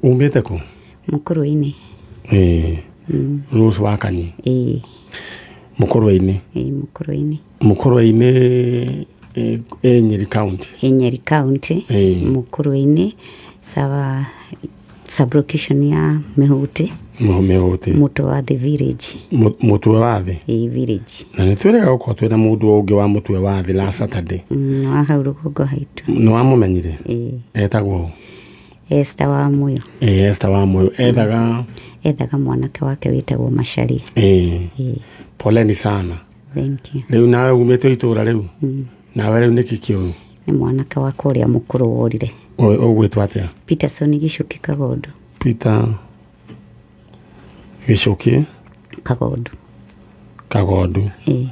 Umĩte kũ? Mũkũrwe-inĩ. Ĩĩ. Rose wa Kanyi? Ĩĩ. Mũkũrwe-inĩ? Ĩĩ, Mũkũrwe-inĩ. Mũkũrwe-inĩ ĩ Nyeri County? Ĩ Nyeri County. Ĩĩ. Mũkũrwe-inĩ, sawa, sublocation ya Mĩhũtĩ. Mĩhũtĩ. Mũtwe wa Thĩ village. Mũtwe wa Thĩ? Ĩĩ, village. Na nĩ twĩrĩga gũkorwo twĩna mũndũ ũngĩ wa Mũtwe wa Thĩ last Saturday. Wa hau rũgongo haitũ. Nĩ wamũmenyire? Ĩĩ. Etagwo ũ? Esther wa Mũyũ. Ĩĩ, Esther wa Mũyũ. Ethaga? Ethaga mwanake wake wĩtagwo Macharia. Ĩĩ. Ĩĩ. Poleni sana. Thank you. Rĩu nawe umĩte itũra rĩu? Nawe rĩu nĩkĩ kĩũru? Nĩ mwanake wakwa ũrĩa mũkũrũ worire. Ũgwĩtwo atĩa? Peterson Gĩcũkĩ Kagondu. Peter Gĩcũkĩ Kagondu. Kagondu. Ĩĩ.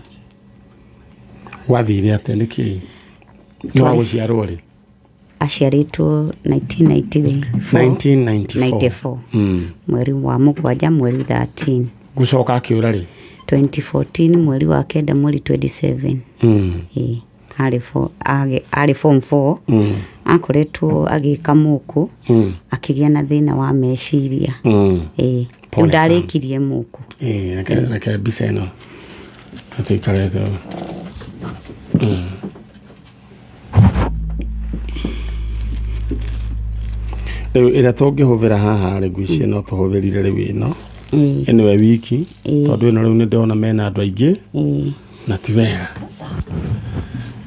Gwathire atĩa, nĩkĩ? Nĩ wa gũciarwo rĩ? Aciarĩtwo 1994. 1994. 94. Mweri wa mũgwanja, mweri 13. Gũcoka akĩũra rĩ? 2014, mweri wa kenda, mweri 27. Ĩĩ. Arĩ form 4. Akoretwo agĩka mũkũ. Akĩgĩa na thĩna wa meciria. Ĩĩ. Pole Rĩu ndarĩkirie mũkũ. Ĩĩ, reke mbica ĩno tũikarĩte. Rĩu ĩrĩa tũngĩhũthĩra haha rĩ, ngwĩciria no tũhũthĩrire rĩu ĩno. Ĩĩ. Ĩno ĩ wiki. Ĩĩ. Tondũ ĩno rĩu nĩ ndĩrona mena andũ aingĩ. Ĩĩ. Na ti wega.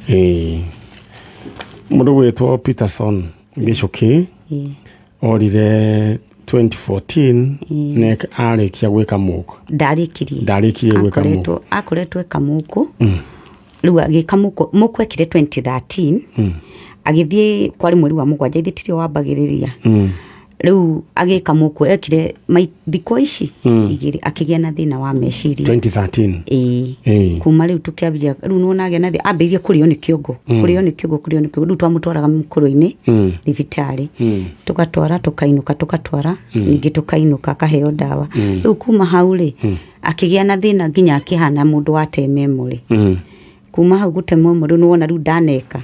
Ĩĩ. Mũndũ gwĩtwo Peterson Gĩcũkĩ. Ĩĩ. Orire 2014 ne arĩkia gwĩka mũkũ. Ndarĩkirie. Ndarĩkirie gwĩka mũkũ. Akoretwo eka mũkũ. Rĩu agĩka mũkũ, mũkũ ekire 2013. Agĩthiĩ kwarĩ mweri wa mũgwanja, ithe tirio wambagĩrĩria. Rĩu agĩka mũkũ ekire thikũ ici igĩrĩ akĩgĩa na thĩna wa meciria. 2013. Ĩĩ. Ĩĩ. Kuma rĩu tũkĩambia, rĩu nĩwona agĩa na thĩna, ambĩrĩrie kũrĩo nĩ kĩongo, kũrĩo nĩ kĩongo, kũrĩo nĩ kĩongo. Rĩu twamũtwaraga mũkũrũ-inĩ thibitarĩ. Tũgatwara, tũkainũka, tũgatwara, ningĩ tũkainũka, akaheo ndawa. Rĩu kuma hau rĩ, akĩgĩa na thĩna nginya akĩhana mũndũ wate memory. Kuma hau gũte memory, nĩwona rĩu ndaneka.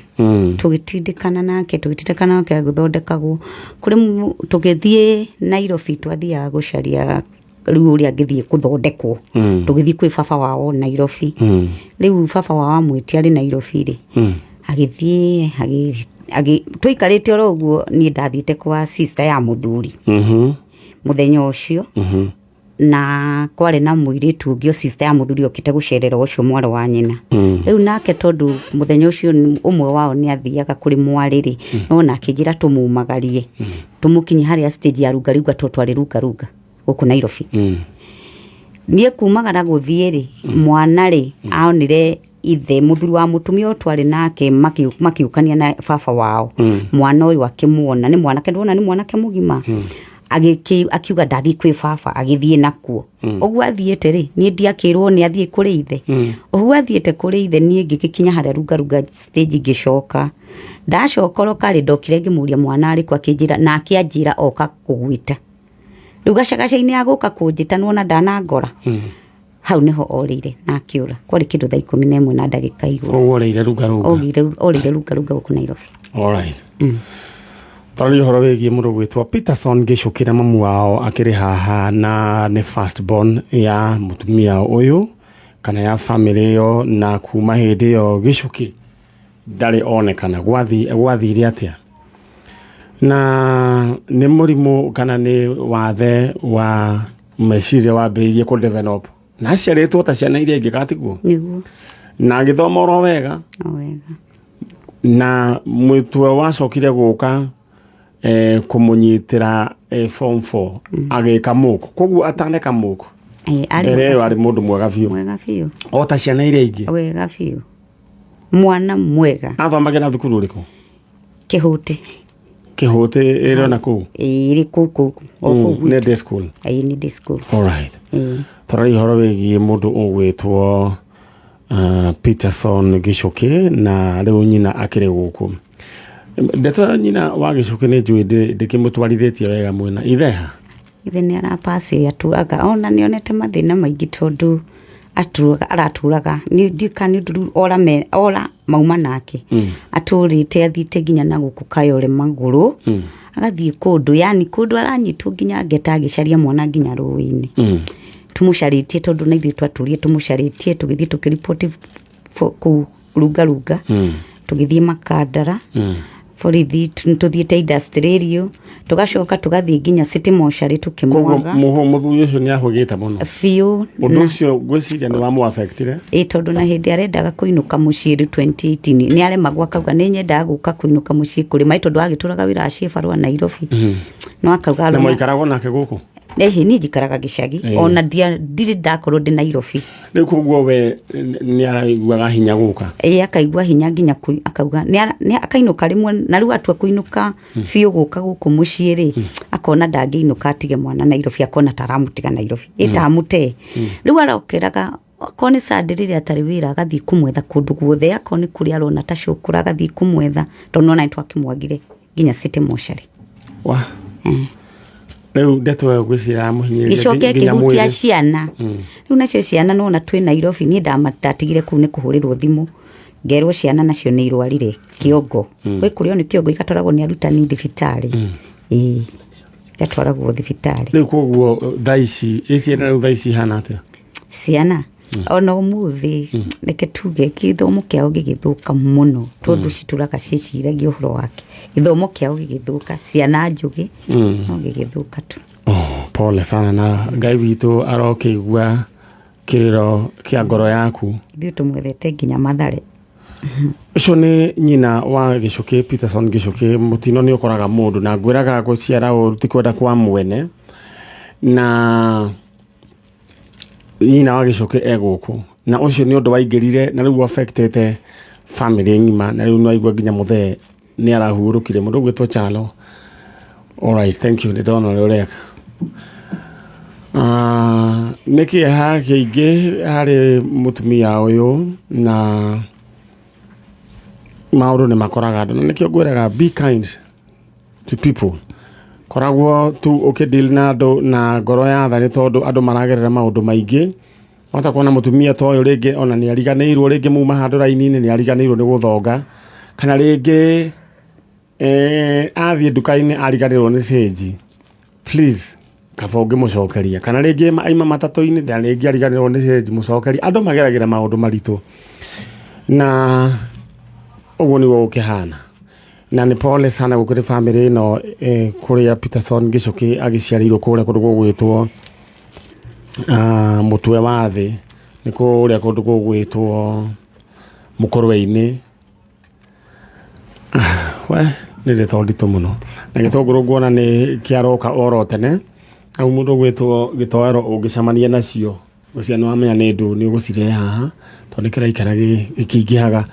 Tũgĩtindĩkana nake, tũgĩtindĩkana nake agĩthondekagwo. Kũrĩ tũgĩthiĩ Nairobi, twathiaga gũcaria rĩu ũrĩa angĩthiĩ kũthondekwo. Tũgĩthiĩ kwĩ baba wao Nairobi. Rĩu baba wao amwĩtia arĩ Nairobi rĩ, agĩthiĩ, tũikarĩte oro ũguo, niĩ ndathiĩte kwa sister ya mũthuri. Mũthenya ũcio. Na kwarĩ na mũirĩtu ũngĩ o sister ya mũthuri okĩte gũcerera ũcio mwarĩ wa nyina. Rĩu nake tondũ mũthenya ũcio ũmwe wao nĩ athiaga kũrĩ mwarĩ rĩ, no na akĩnjĩra tũmumagarie. Tũmũkinye harĩa stage ya runga runga, tondũ twarĩ runga runga gũkũ Nairobi. Niĩ kumagara gũthiĩ rĩ, mwana rĩ, aonire ithe mũthuri wa mũtumia ũyũ twarĩ nake makiũkania na baba wao. Mwana ũyũ akĩmuona, nĩ mwanake, ndwona nĩ mwanake mũgima. Akiuga ndathiĩ kwĩ baba, agĩthiĩ nakuo. Ũguo athiĩte rĩ, niĩ ndiakĩrwo nĩ athiĩ kũrĩ ithe. Ũguo athiĩte kũrĩ ithe, niĩ ngĩgĩkinya harĩa runga runga stage ngĩcoka. Ndacoka oro karĩ ndokire ngĩmũria mwana arĩ kũ, akĩnjĩra, na akĩanjĩra oka kũgwĩta. Rĩu gacagaca-inĩ agũka kũnjĩta, nĩwona ndanangora. Hau nĩho orĩire na akĩũra. Kwarĩ kĩndũ thaa ikũmi na ĩmwe na ndagĩka igũrũ. Koguo orĩire runga runga. Orĩire runga runga gũkũ Nairobi. All right. Twarĩria ũhoro wĩgiĩ mũndũ gwĩtwo Peterson Gĩcũkĩ na mamu wao akĩrĩ haha, na nĩ first born ya mũtumia ũyũ kana ya family ĩyo, na kuma hĩndĩ ĩyo Gĩcũkĩ ndarĩ onekana. Gwathire atĩa? Na nĩ mũrimũ kana nĩ wathe wa meciria wambĩrĩirie kũ develop? Na aciarĩtwo ta ciana iria ingĩ, gatiguo? Nĩguo. Na agĩthoma oro wega. O wega. Na mwĩtwe wacokire gũka, kũmũnyitĩra, form 4 agĩka mũkũ. Koguo ataneka mũkũ, Arĩ mbere ĩyo mwega arĩ mũndũ mwega biũ. Mwega biũ. O ta ciana iria ingĩ. Wega biũ. Mwana mwega. Athomagĩra thukuru ũrĩkũ? Kĩhũtĩ. Kĩhũtĩ ĩrĩ ona kũu? Ĩĩ, ĩrĩ kũu, kũu, o kũu Nĩ gwitũ. day school. Ĩĩ, nĩ day school. All right. Ĩĩ. Twarora ũhoro wĩgiĩ mũndũ ũgwĩtwo Peterson Gĩcũkĩ, na rĩu nyina akĩrĩ gũkũ. Ndeto ya nyina wa Gĩcũkĩ nĩ njũĩ ndĩkĩmũtwarithĩtie wega mwena. Itheha? Ithe nĩ arapacĩria tu, anga ona nĩ onete mathĩna maingĩ tondũ Atũraga aratũraga nĩ ndiũĩ kana nĩ ũndũ rĩu ora ora mauma nake atũrĩte athiĩte nginya na gũkũ Kayore magũrũ, agathiĩ kũndũ, yani kũndũ aranyitwo nginya ngeta agĩcaria mwana nginya rũĩ-inĩ. Tũmũcarĩtie tondũ na ithuĩ twatũrire tũmũcarĩtie, tũgĩthiĩ tũkĩripoti kũu Lungalunga, tũgĩthiĩ Makandara borithi, tũthiĩte industrial, tũgacoka tũgathiĩ nginya city mortuary. Koguo tũkĩmwaga. Mũthuri ũcio nĩ ahũgĩte mũno. Biũ. Ũndũ ũcio ngwĩciria nĩ wamũ-affectire. Ĩ, tondũ na hĩndĩ arendaga kũinũka mũciĩ rĩu 2018 nĩ aremagwo, akauga nĩ nyendaga gũka kũinũka mũciĩ kũrĩma, ĩ tondũ agĩtũraga wĩra aciĩ barũa Nairobi, no akauga Na arona- maikaragwo nake gũkũ? Ĩhĩ, niĩ njikaraga gĩcagi. Ona ndirĩ ndakorwo ndĩ Nairobi. Rĩu koguo we nĩ araiguaga hinya gũka? Ĩ, akaigua hinya nginya akauga akainũka rĩmwe, na rĩu atua kũinũka biũ gũka gũkũ mũciĩ rĩ, akona ndangĩinũka atige mwana Nairobi, akona ta aramũtiga Nairobi ĩtamũte. Rĩu arokeraga akorwo nĩ Sunday rĩrĩa atarĩ wĩra, agathiĩ kũmwetha kũndũ guothe, akorwo nĩ kũrĩa arona ta cũkũra, agathiĩ kũmwetha, tondũ nona nĩ twakĩmwagire nginya city mortuary. Wa rĩu ndeto ĩyo ngwĩciria yamũhinyĩrĩria gĩcoke nginya kĩhutia mwĩrĩ. Ciana rĩu nacio, ciana nona twĩ Nairobi, niĩ ndatigire kũu nĩ kũhũrĩrwo thimũ ngerwo ciana nacio nĩ irwarire kĩongo, gwĩ kũrĩo nĩ kĩongo, igatwaragwo nĩ arutani thibitarĩ, ĩĩ, igatwaragwo thibitarĩ. Rĩu koguo thaa ici ĩ ciana rĩu thaa ici ihana atĩa? Ciana ona ũmũthĩ, reke tuge gĩthomo kĩao gĩgĩthũka mũno, tondũ citũraga ciĩciragia ũhoro wake, gĩthomo kĩao gĩgĩthũka, ciana njũgĩ no gĩgĩthũka tu. Oh, pole sana, na Ngai witũ arokĩigua kĩrĩro kĩa ngoro yaku. Ithuĩ tũmwethete nginya Mathare. Ũcio nĩ nyina wa Gĩcũkĩ, Peterson Gĩcũkĩ. Mũtino nĩ ũkoraga mũndũ, na ngwĩraga gũciara ũru ti kwenda kwa mwene, na nyina wa Gĩcũkĩ e gũkũ, na ũcio nĩ ũndũ waingĩrire na rĩu affectete family ng'ima, na rĩu nĩwaigua nginya mũthee nĩ arahurũkire, mũndũ ũgwĩtwo Chalo. Alright, thank you, nĩ ndona ũrĩa ũreka. Ah, nĩ kĩeha kĩingĩ harĩ mũtumia ũyũ, na maũndũ nĩ makoraga andũ, na nĩkĩo ngwĩraga be kind to people, koragwo tu ũkĩdeal na andũ na ngoro ya tha, nĩ tondũ andũ maragerera maũndũ maingĩ. Wahota kuona mũtumia ta ũyũ rĩngĩ ona nĩ ariganĩirwo, rĩngĩ muma handũ raini-inĩ nĩ ariganĩirwo nĩ gũthonga, kana rĩngĩ athiĩ nduka-inĩ ariganĩrwo nĩ cĩnji. Please, kaba ũngĩmũcokeria, kana rĩngĩ aima matatũ-inĩ na rĩngĩ ariganĩrwo nĩ cĩnji, mũcokeria. Andũ mageragĩra maũndũ maritũ, na ũguo nĩguo gũkĩhana, na nĩ pole sana gũkĩrĩ family ĩno, kũrĩa Peterson Gĩcũkĩ agĩciarĩirwo kũrĩa kũndũ gũgwĩtwo mũtwe wa thĩ, nĩ kũrĩa kũndũ gũgwĩtwo Mũkũrwe-inĩ. We nĩ rĩtwa nditũ mũno, na gĩtũngũrũ nguona nĩ kĩaroka oro tene hau, mũndũ ũgwĩtwo gĩtoero ũngĩcemania nacio ũcio nĩ wamenya nĩ ndũ nĩ ũgũcirehe haha, tondũ nĩ kĩraikara gĩkĩingĩhaga.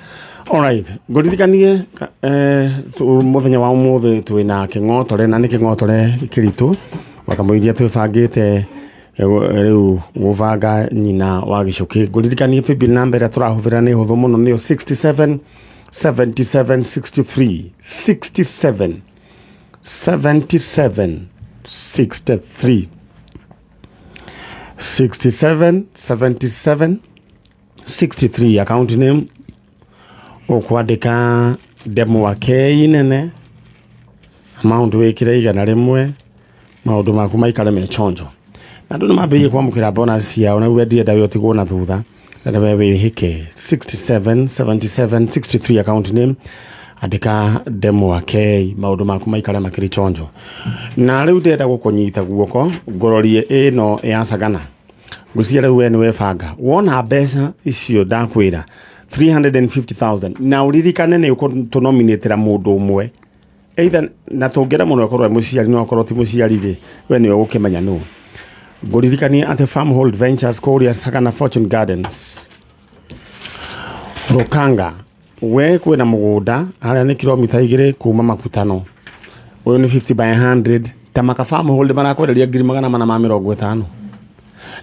Alright, ngũririkanie mũthenya wa ũmũthĩ twĩna kĩng'otore, na nĩ kĩng'otore kĩritũ wakamũiria twĩbangĩte rĩu gũbanga nyina wa Gĩcũkĩ. Ngũririkanie paybill number ĩrĩa tũrahũthĩra nĩ hũthũ mũno, nĩyo 67 77 63, 67 77 63, 67 77 63. Account name ũkwandĩka ndemwa K nene, amount wĩkĩre 100, maũndũ maku maikare me chonjo. Na andũ nĩ mambĩrĩirie kwamũkĩra bonus ciao, na rĩu ndienda we ũtigwo na thutha, na we wĩhĩke. 67 77 63, account name andĩka ndemwa K, maũndũ maku maikare makĩrĩ chonjo. Na rĩu ndĩrenda gũkũnyita guoko ngũrorie ĩno ya Sagana. Ngwĩciria rĩu we nĩ webanga wona mbeca icio ndakwĩra 350,000, na ũririkane nĩ ũkũtũnominĩtĩra mũndũ ũmwe either, na tũngĩenda mũno akorwo e mũciari, no akorwo ti mũciari rĩ, we nĩwe ũgũkĩmenya nũ. Ngũririkanie atĩ Farmhold Ventures kũrĩa Sagana Fortune Gardens Rũkanga, we kwĩna mũgũnda harĩa nĩ kilomita 2 kuma Makutano. Ũyũ nĩ 50 by 100, ta maka Farmhold marakwenderia ngiri 450,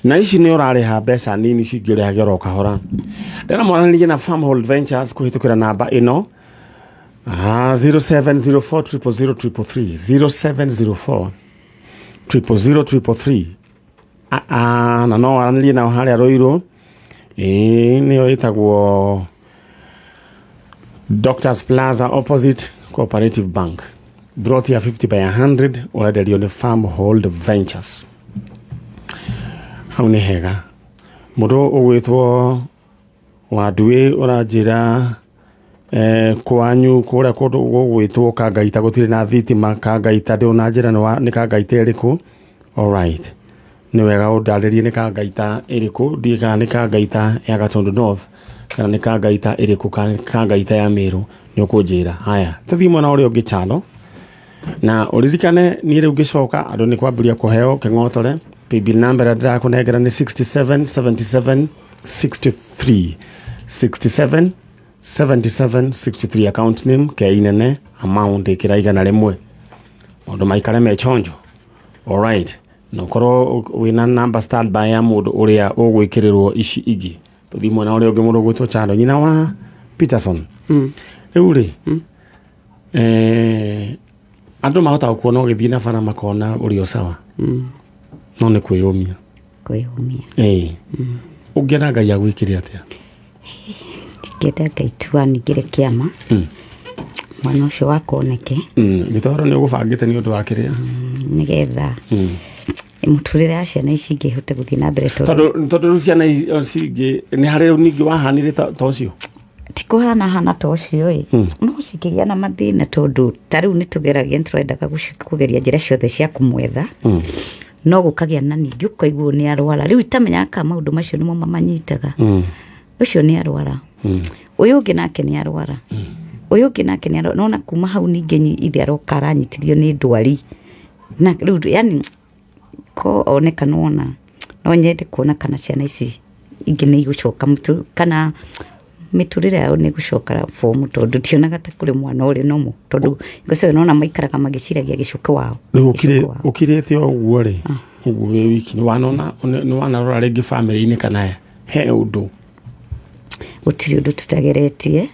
na ici nĩ ũrarĩha mbeca nini cingĩ ũrĩhage oro kahora. Ndĩrenda mwaranĩrie na Farmhold Ventures kũhĩtũkĩra namba ĩno, 0704 000 333, 0704 000 333. Na no waranĩrie nao harĩa Rũirũ. Ĩĩ nĩyo ĩtagwo Doctors Plaza opposite Cooperative Bank. Plot ya 50 by 100 ũrenderio nĩ Farmhold Ventures. Hau nĩ hega. Mũndũ ũgwĩtwo Wanduĩ ũranjĩra kwanyu kũrĩa kũndũ gũgwĩtwo Kangaita gũtirĩ na thitima. Kangaita ndũnanjĩra nĩ Kangaita ĩrĩkũ. Alright, nĩ wega ũndarĩrie nĩ Kangaita ĩrĩkũ. Ndiũĩ kana nĩ Kangaita ya Gatundu North kana nĩ Kangaita ĩrĩkũ, kana nĩ Kangaita ya Meru, nĩ ũkũnjĩra. Haya, tũthiĩ mwena ũrĩa ũngĩ Kyalo. Na ũririkane niĩ rĩu ngĩcoka andũ nĩ kwambĩrĩria kũheo kĩng'otore. Paybill number ĩrĩa ndĩrakũnengera nĩ 67 77 63, 67 77 63, account name Kei Nene, amount ĩkĩra 100. Maũndũ maikare me chonjo. Alright, na ũkorwo wĩna number standby ya mũndũ ũrĩa ũgwĩkĩrĩrwo ici ingĩ. Tũthiĩ mwena ũrĩa ũngĩ, mũndũ ũgwĩtwo Kyalo, nyina wa Peterson. Rĩu rĩ, andũ mahota gũkuona ũgĩthiĩ na bara makona ũrĩ o sawa, no nĩ kwĩyũmia. Kwĩyũmia. Ĩĩ, ũngĩenda Ngai agwĩkĩre atĩa? Ndingĩenda Ngai tu aningĩre kĩama, mwana ũcio wakwa oneke. Gĩtoro nĩ ũgũbangĩte nĩ ũndũ wa kĩrĩa? Nĩgetha mũtũrĩre ya ciana ici ingĩ ihote gũthiĩ na mbere, tondũ Tondũ rĩu ciana ici ingĩ nĩ harĩ ningĩ wahanire ta ũcio? Ti kũhana hana ta ũcio ĩ, no cikĩgĩa na mathĩna, tondũ ta rĩu nĩ tũgeragia, nĩ tũrendaga kũgeria njĩra ciothe cia kũmwetha, no gũkagĩa na ningĩ ũkaiguo nĩ arwara. Rĩu itamenyaga kana maũndũ macio nĩmo mamanyitaga. Ũcio nĩ arwara, ũyũ ũngĩ nake nĩ arwara, ũyũ ũngĩ nake nĩ arwara. Nona kuma hau ningĩ ithe aroka aranyitithio nĩ ndwari, na rĩu yani ko oneka nona no nyende kuona kana ciana ici ingĩ nĩ igũcoka kana mĩtũrĩre yao nĩ ĩgũcoka bomu, tondũ tionaga ta kũrĩ mwana ũrĩ nomo, tondũ hingo ciothe nona maikaraga magĩciragia gĩcũkĩ wao. Rĩu gĩcũkĩ wao. Ũkirĩte o ũguo rĩ, ũguo wĩ wiki, nĩ wanarora rĩngĩ bamĩrĩ-inĩ kana he ũndũ? Gũtirĩ ũndũ tũtageretie.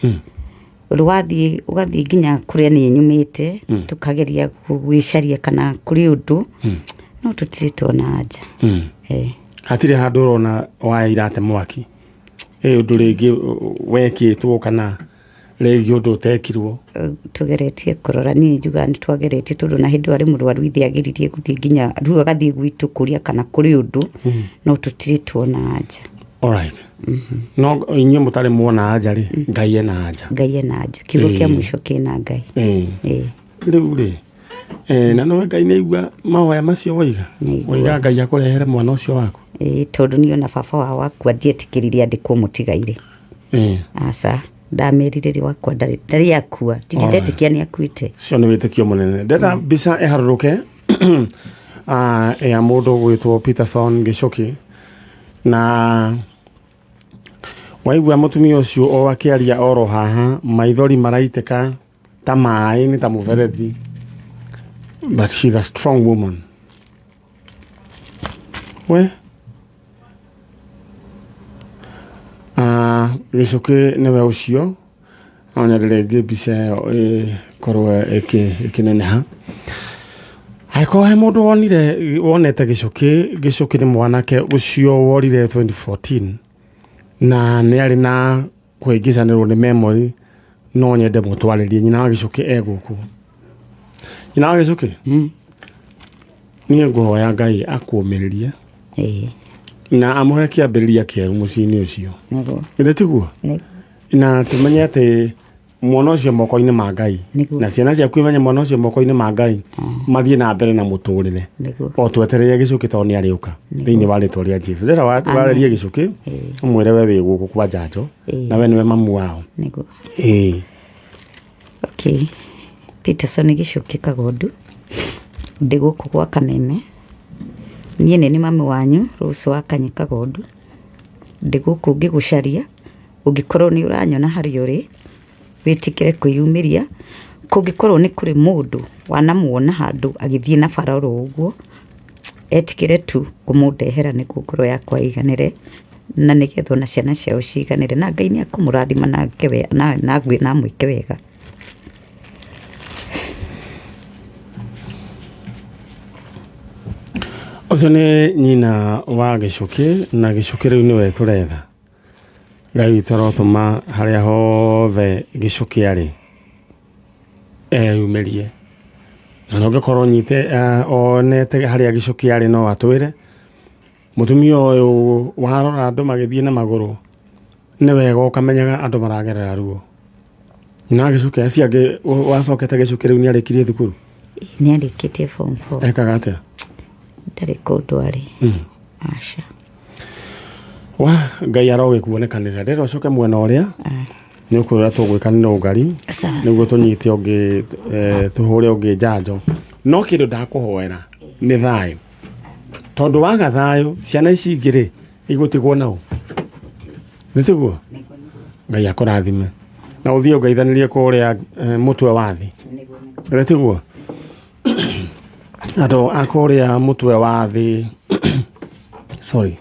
Ũndũ wathiĩ ũgathiĩ nginya kũrĩa niĩ nyumĩte, tũkageria gwĩcaria kana kũrĩ ũndũ, no tũtirĩ tuona anja. Hatirĩ handũ ũrona waya irate mwaki, ĩ ũndũ rĩngĩ wekĩtwo kana rĩngĩ ũndũ ũtekirwo? Tũgeretie kũrora, niĩ njugaga nĩ twageretie, tondũ na hĩndĩ ĩyo arĩ mũrwaru ithe ageririe gũthiĩ nginya rĩu agathiĩ gwitũ kũria kana kũrĩ ũndũ, no tũtirĩ tuona anja. Alright, no inyuĩ mũtarĩ muona anja rĩ, Ngai ena anja. Ngai ena anja, kiugo kĩa mũico kĩna Ngai. Rĩu rĩ, na nowe Ngai nĩ aigua mahoya macio woiga? Nĩaigua. Woiga Ngai akũrehere mwana ũcio waku. Ĩĩ, tondũ niĩ ona baba wao wakua ndietĩkĩrire andĩkwo mũtigairĩ. Aca, ndamerire rĩ wakwa ndarĩ akua, ndirĩ ndetĩkia nĩ akuĩte. Ũcio nĩ wĩtĩkio mũnene. Ndenda mbica ĩharũrũke ya mũndũ ũgwĩtwo Peterson Gĩcũkĩ, na waigua mũtumia ũcio o akĩaria oro haha, maithori maraitĩka ta maĩ, nĩ ta mũberethi, but she's a strong woman. We Gĩcũkĩ nĩwe ũcio. No nyende rĩngĩ mbica ĩyo ĩkorwo ĩkĩneneha, angĩkorwo he mũndũ wonire wonete Gĩcũkĩ. Gĩcũkĩ nĩ mwanake ũcio worire 2014 na nĩ arĩ na kũhĩngĩcanĩrwo nĩ memory. No nyende mũtwarĩrie nyina wa Gĩcũkĩ e gũkũ. Nyina wa Gĩcũkĩ, niĩ ngũhoya Ngai akũũmĩrĩrie na amũhe kĩambĩrĩria kĩerũ mũciĩ-inĩ ũcio. Nĩguo. Githĩ tiguo? Nĩguo. Na tumenye atĩ mwana ũcio moko-inĩ ma Ngai, na ciana ciaku imenye mwana ũcio moko-inĩ ma Ngai, mathiĩ na mbere na mũtũrĩre o twetereire Gĩcũkĩ, tondũ nĩ arĩũka thĩinĩ wa rĩtwa rĩa Jesu. Rĩra warĩrie Gĩcũkĩ, ũmwĩre we wĩ gũkũ kwa njanjo na we nĩwe mamu wao. Nĩguo. Ĩĩ. Okay, Peterson Gĩcũkĩ Kagondu, ndĩ gũkũ gwa Kameme. Niĩ nĩ nĩ mami wanyu Rose wa Kanye Kagondu. Ndĩ gũkũ ngĩgũcaria. Ũngĩkorwo nĩ ũranyona harĩa ũrĩ, wĩtĩkĩre kwĩyumĩria. Kũngĩkorwo nĩ kũrĩ mũndũ wanamuona handũ agĩthiĩ na bara oro ũguo, etĩkĩre tu kũmũndehera nĩguo ngoro yakwa ĩiganĩre, na nĩgetha ona ciana ciao ciiganĩre, na Ngai nĩ akũmũrathima na amwĩke wega. Ũcio nĩ nyina wa Gĩcũkĩ, na Gĩcũkĩ rĩu nĩwe tũretha. Ngai witũ arotũma harĩa hothe gĩcũkĩ arĩ eyumĩrie, na no ũngĩkorwo nyite onete harĩa gĩcũkĩ arĩ no atwĩre. Mũtumia ũyũ warora andũ magĩthiĩ na magũrũ nĩ wega ũkamenyaga andũ maragerera ruo. Na gĩcũkĩ acio angĩ wacokete gĩcũkĩ rĩu nĩ arĩkirie thukuru? Nĩ arĩkĩtie form 4. Ekaga atĩa? Ndarĩ kũndũ arĩ. Aca. Wa Ngai arogĩkuonekanĩra. Ndĩrenda ũcoke mwena ũrĩa nĩ ũkũrora tũgwĩka nĩ ũgari Sawa. nĩguo tũnyite ũngĩ, tũhũre ũngĩ njanjo. No kĩndũ ndakũhoera nĩ thayũ, tondũ waga thayũ ciana ici ingĩ rĩ igũtigwo nao, nĩ tiguo? Ngai akũrathime na ũthiĩ ũngeithanĩrie kũrĩa mũtwe wa thĩ, nĩ tiguo? Andũ a kũrĩa mũtwe wa thĩ, sorry,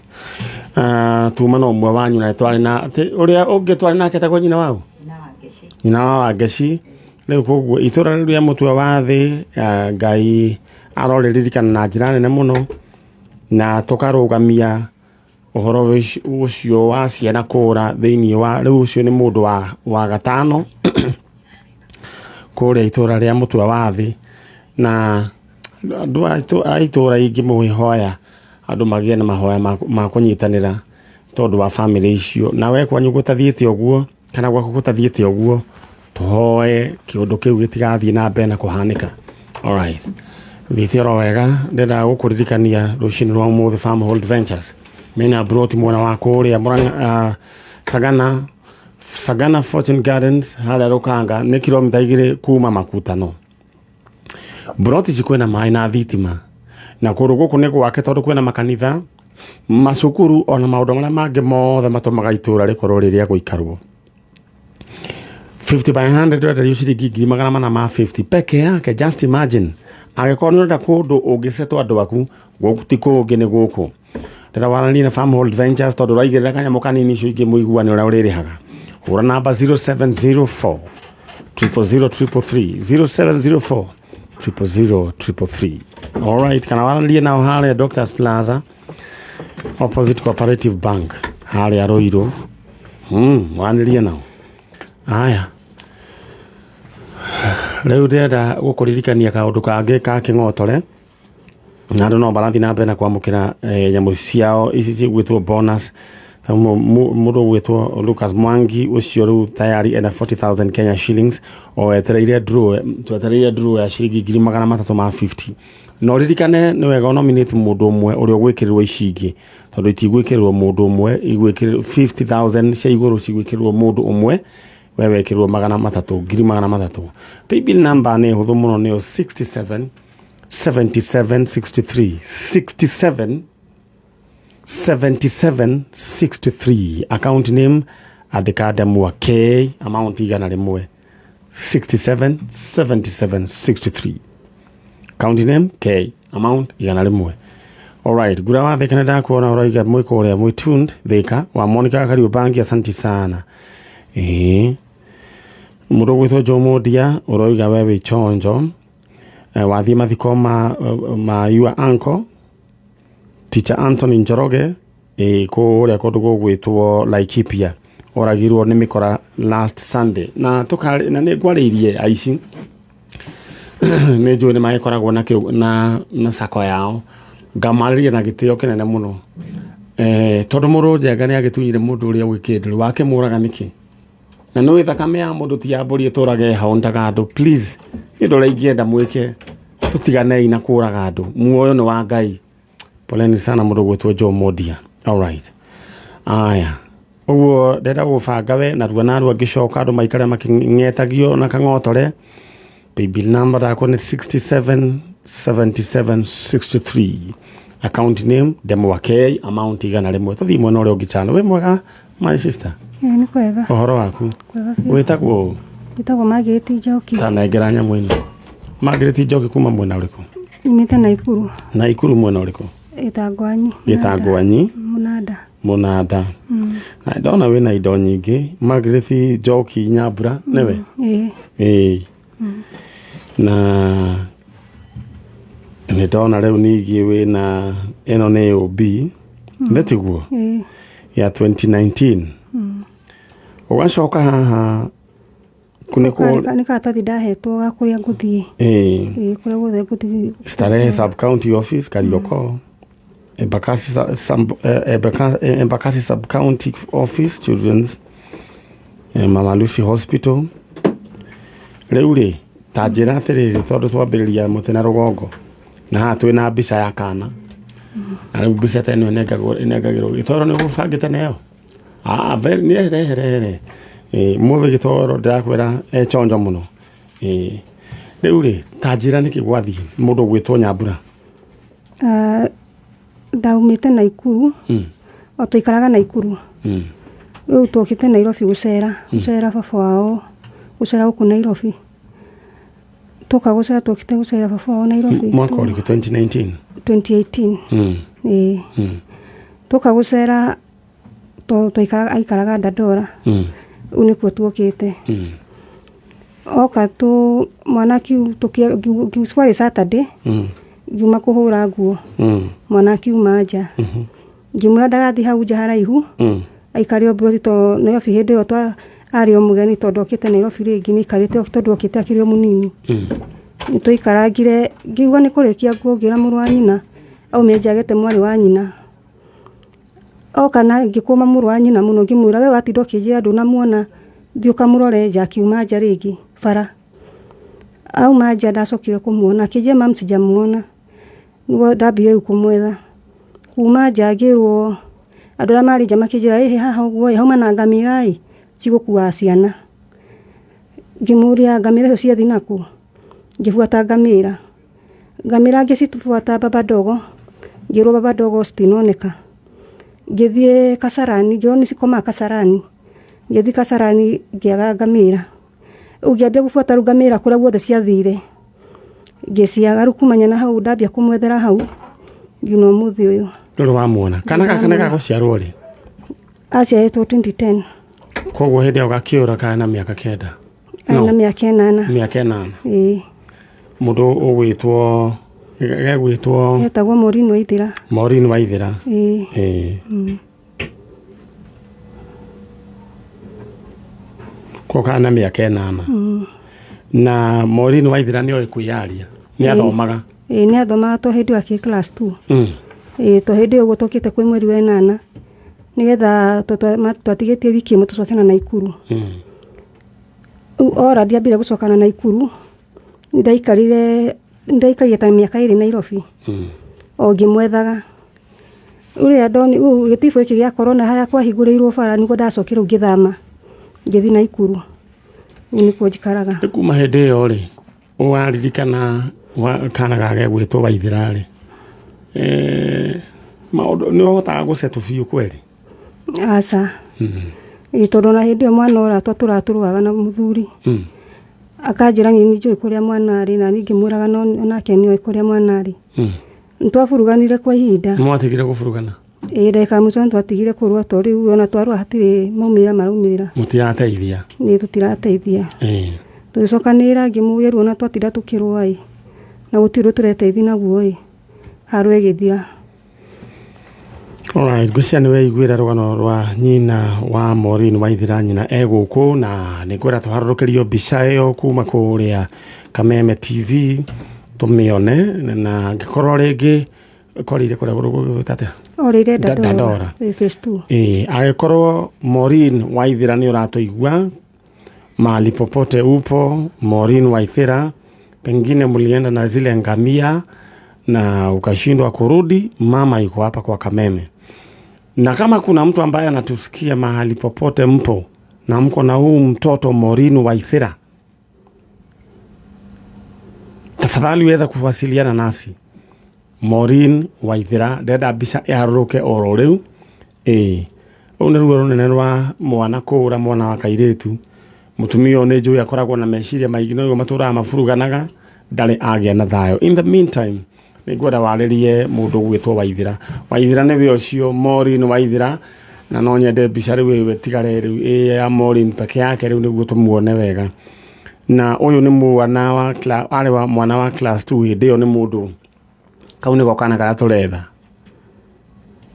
tuma na ũmwe wanyu na twarĩ na atĩ ũrĩa ũngĩ twarĩ nake tagwo nyina wao, nyina wa Wangeci. Rĩu koguo itũra rĩu rĩa mũtwe wa thĩ, Ngai arorĩririkana na njĩra nene mũno, na tũkarũgamia ũhoro ũcio wa ciana kũra thĩinĩ wa rĩu. Ũcio nĩ mũndũ wa gatano kũrĩa itũra rĩa mũtwe wa thĩ, na andũ a itũra ingĩmũhoya andũ magĩe na mahoya ma kũnyitanĩra tondũ wa bamĩrĩ icio. Na we kwanyu gũtathiĩte ũguo kana gwaku gũtathiĩte ũguo, tũhoe kĩũndũ kĩu gĩtigathiĩ na mbere na kũhanĩka. Alright, thiĩte oro wega. Ndĩrenda gũkũririkania rũcinĩ rwa ũmũthĩ Farmhold Ventures mena broti mwena wa kũrĩa Murang'a, Sagana Fortune Gardens harĩa Rũkanga, nĩ kilomita 2 kuma Makutano. Broti ici kwĩna maĩ na thitima, na kũndũ gũkũ nĩ gwake tondũ kwĩna makanitha, macukuru, ona maũndũ marĩa mangĩ mothe matũmaga itũra rĩkorwo rĩ rĩa gũikarwo. 50 by 100 ũrenderio ciringi 450,000 peke yake. Just imagine, angĩkorwo nĩ ũrenda kũndũ ũngĩcetwo andũ aku, gũkũ ti kũngĩ, nĩ gũkũ. Ndĩra waranĩrie na Farmhold Ventures tondũ ũraigĩrĩra kanyamũ kanini, icio ingĩ mũiguane ũrĩa ũrĩrĩhaga. Hũra namba 0704 000 333, 0704 000 333. Alright, kana waranĩrie nao harĩa Doctors Plaza, opposite Cooperative Bank harĩa Ruiru. Waranĩrie nao. Aya, rĩu ndĩrenda gũkũririkania kaũndũ kangĩ ka kĩng'otore, na andũ no marathiĩ na mbere na kwamũkĩra nyamũ ciao ici cigwĩtwo bonus. Ta mũndũ ũgwĩtwo Lucas Mwangi ũcio rĩu tayari ena 40,000 Kenya shillings, o etereire draw, twetereire draw ya ciringi 350,000. Na ũririkane nĩ wega ũnominate mũndũ ũmwe ũrĩa ũgwĩkĩrĩrwo ici ingĩ, tondũ itigwĩkĩrĩrwo mũndũ ũmwe, igwĩkĩrĩrwo 50,000 cia igũrũ cigwĩkĩrĩrwo mũndũ ũmwe, we wekĩrwo 300, 300,000. Paybill number nĩ hũthũ mũno, nĩyo 67 77 63, 67 77 63. Account name andĩka Ndemwa K, amount 100. 67 77 63, account name K, amount 100. Alright, gura wa Thika, nĩndakuona ũroiga mwĩ kũrĩa mwĩ tuned Thika wa Monica Kariubangi, asanti sana. Ĩĩ, mũndũ ũgwĩtwo Joe Mondia ũroiga we wĩ chonjo, wathiĩ mathiko ma your uncle Teacher Anthony Njoroge kũrĩa kũndũ gũgwĩtwo Laikipia, oragirwo nĩ mĩkora last Sunday. Na tũkarĩ na nĩ ngwarĩirie aici, nĩ njũĩ nĩ magĩkoragwo na na sako yao, ngamarĩria na gĩtĩo kĩnene mũno, tondũ mũndũ njenga nĩ agĩtunyire mũndũ ũrĩa ũgĩ kĩndũ wakĩmũraga nĩkĩ, na nĩ thakame ya mũndũ ti ya mbũri ĩtũrage ĩhauntaga andũ. Please, nĩ ũndũ ũrĩa ingĩenda mwĩke, tũtiganei na kũraga andũ, muoyo nĩ wa Ngai. Poleni sana mũndũ gwĩtwo Joe Modia. Alright, aya ũguo ndĩrenda gũbanga we narua narua ngĩcoka andũ maikare makĩng'etagio na kang'otore. Paybill number yakwa nĩ 67 77 63, account name Ndemwa K, amount 100. Tũthiĩ mwena ũrĩa ũngĩ. Chano wĩ mwega, my sister? Ĩĩ, nĩ kwega. Ũhoro waku? Kwega biũ. Wĩtagwo ũ? Njĩtagwo Margaret Njoki. Tanengera nyamũ ĩno. Margaret Njoki, kuma mwena ũrĩkũ? Nyumĩte Naikuru. Naikuru mwena ũrĩkũ? Gĩtangwanyi. Gĩtangwanyi. Mũnanda. Mũnanda. Na ndona wĩna indo nyingĩ. Margaret Njoki Nyambura nĩwe? Ĩĩ. Ĩĩ, na nĩ ndona rĩu ningĩ wĩna ĩno nĩ OB, nĩ tiguo? Ĩĩ. Ya 2019. Ũgacoka haha kunĩkwo. Nĩ karatathi ndahetwo ga kũrĩa ngũthiĩ. Ĩĩ. Ĩĩ, kũrĩa guothe ngũthiĩ. Starehe sub county office, Kariokor, Embakasi, Embakasi sub county office, children's, Mama Lucy Hospital. Rĩu rĩ, ta njĩra atĩrĩrĩ, tondũ twambĩrĩria mũtĩ na rũgongo, na haha twĩna mbica ya kana, na rĩu mbica ta ĩno ĩnengagĩrwo gĩtoro nĩ ũgũbangĩte nayo. Ah, very nĩ rehe rehe. Mũthĩ gĩtoro ndĩrakwĩra e chonjo mũno. Rĩu rĩ, ta njĩra nĩkĩ gwathiĩ mũndũ ũgwĩtwo Nyambura? Ah, ndaumĩte Naikuru. O tũikaraga Naikuru. Rĩu tũkĩte Nairobi gũcera baba wao, gũcera gũkũ Nairobi. Tũka gũcera, tũkĩte gũcera baba wao Nairobi. Mwaka ũrĩkũ, 2019? 2018. Ĩĩ. Tũka gũcera, twaikaraga, aikaraga Dandora. Rĩu nĩkuo tuokĩte. Oka tu mwana kwarĩ Saturday. Ngiuma kũhũra nguo. Mwana akiuma nja. Ngĩmwĩra ndagathiĩ hau nja haraihu. Aikare o mburoti, tondũ Nairobi hĩndĩ ĩyo arĩ o mũgeni, tondũ okĩte Nairobi rĩngĩ nĩ aikarĩte tondũ okĩte akĩrĩ o mũnini. Nĩ twaikarangire, ngiuga nĩ kũrĩkia nguo, ngĩra mũrũ wa nyina aume nja agete mwarĩ wa nyina. Oka na ngĩkũma mũrũ wa nyina mũno, ngĩmwĩra, "We watinda ũkĩnjĩra ndũnamuona, thiĩ ũkamũrore nja." Akiuma nja rĩngĩ bara. Auma nja ndacokire kũmuona, akĩnjĩra, "Mam, sijamuona." Nĩguo ndambire rĩu kũmwetha. Kuma nja ngĩrwo, andũ arĩa marĩ nja makĩnjĩra, "Ĩhĩ, haha ũguo ĩ, hauma na ngamĩra ĩ cigũkuaga ciana." Ngĩmũria, "Ngamĩra icio ciathiĩ nakũ?" Ngĩbuata ngamĩra. Ngamĩra ngĩcibuata Baba Ndogo, ngĩrwo Baba Ndogo citinoneka. Ngĩthiĩ Kasarani, ngĩrwo nĩ cikomaga Kasarani. Ngĩthiĩ Kasarani ngĩaga ngamĩra. Rĩu ngĩambia gũbuata rĩu ngamĩra kũrĩa guothe ciathire. Ngĩciaga. Rĩu kumania na hau ndambia kũmwethera hau nginya ũmũthĩ ũyũ. Ndũrĩ wamuona kana gaka nĩ gagũciarwo rĩ? Aciarĩtwo 2010. Koguo hĩndĩ ĩyo gakĩũra kana na mĩaka 9? Arĩ na mĩaka 8. Mĩaka 8. Ĩĩ. Mũndũ ũgwĩtwo, gegwĩtwo? Etagwo Maureen Waithĩra. Maureen Waithĩra. Ĩĩ. Ĩĩ. Koguo kana na mĩaka 8. Na Maureen Waithĩra nĩ oĩ kwĩyaria, nĩ athomaga? Ĩĩ, nĩ athomaga to hĩndĩ ĩyo akĩ class 2. Ĩĩ, to hĩndĩ ĩyo ũguo tũkĩte kwĩ mweri wa ĩnana, nĩgetha twatigĩtie wiki ĩmwe tũcoke na Naikuru. Rĩu ora ndiambire gũcoka na Naikuru, ndaikarire ta mĩaka 2 Nairobi. O ngĩmwethaga. Ũrĩa ndoni rĩu gĩtibũ gĩkĩ gĩa corona harĩa kwahingũrĩirwo bara, nĩguo ndacokire rĩu ngĩthama ngĩthiĩ Naikuru. Rĩu nĩkuo njikaraga. Rĩu kuma hĩndĩ ĩyo rĩ, waririkana kana gake gwĩtwo Waithĩra rĩ, maũndũ nĩ ũhotaga gũcetũ biũ kweri? Aca. Ĩĩ, tondũ na hĩndĩ ĩyo mwana ora tũratũrũaga na mũthuri. Akanjĩra niĩ nĩ njũĩ kũrĩa mwana arĩ, na niĩ ngĩmwĩraga no nake nĩoĩ kũrĩa mwana arĩ. Nĩ twaburuganire kwa ihinda. Mwatigire kũburugana? Ĩĩ, ndagĩka ya mũico nĩ twatigire kũrũa, tondũ rĩu ona twarũa hatirĩ maumĩrĩra maraumĩrĩra. Mũtirateithia? Nĩ tũtirateithia. Tũgĩcokanĩrĩra, ngĩmũria, "Rĩu ona twatinda tũkĩrũa ĩ, na gũtirĩ ũndũ tũreteithia naguo ĩ," haro ĩgĩthira. Alright, ngwĩciria nĩ weiguĩra rũgano rwa nyina wa Maureen Waithĩra. Nyina e gũkũ, na nĩ ngwenda tũharũrũkĩrio mbica ĩyo kuma kũrĩa Kameme TV tũmĩone, na angĩkorwo rĩngĩ korire kũrĩa gũgwĩta atĩa? Orĩire Dandora. Dandora. Ĩĩ, phase 2. Ĩĩ, angĩkorwo Maureen Waithĩra nĩ ũratũigua mahali popote upo, Maureen Waithĩra, pengine mlienda na zile ngamia na ukashindwa kurudi, mama yuko hapa kwa Kameme. Na kama kuna mtu ambaye anatusikia mahali popote mpo na mko na huu mtoto Maureen Waithĩra, tafadhali weza kuwasiliana nasi. Maureen Waithĩra, ndenda mbica ĩharũrũke oro rĩu. Ĩĩ, rũu nĩ ruo rũnene rwa mwana kũũra, mwana wa kairĩtu. Mũtumia ũyũ nĩ njũĩ akoragwo na meciria maingĩ, no matũraga maburuganaga, ndarĩ agĩa na thayũ. In the meantime, nĩ ngwenda warĩrie mũndũ ũgwĩtwo Waithĩra. Waithĩra nĩwe ũcio Maureen Waithĩra, na no nyende mbica rĩu ĩyo ĩtigare rĩu ĩ ya Maureen peke yake rĩu, nĩguo tũmuone wega. Na ũyũ nĩ mwana wa arĩ wa mwana wa class 2 hĩndĩ ĩyo, nĩ mũndũ kau nĩko kana karĩa tũretha.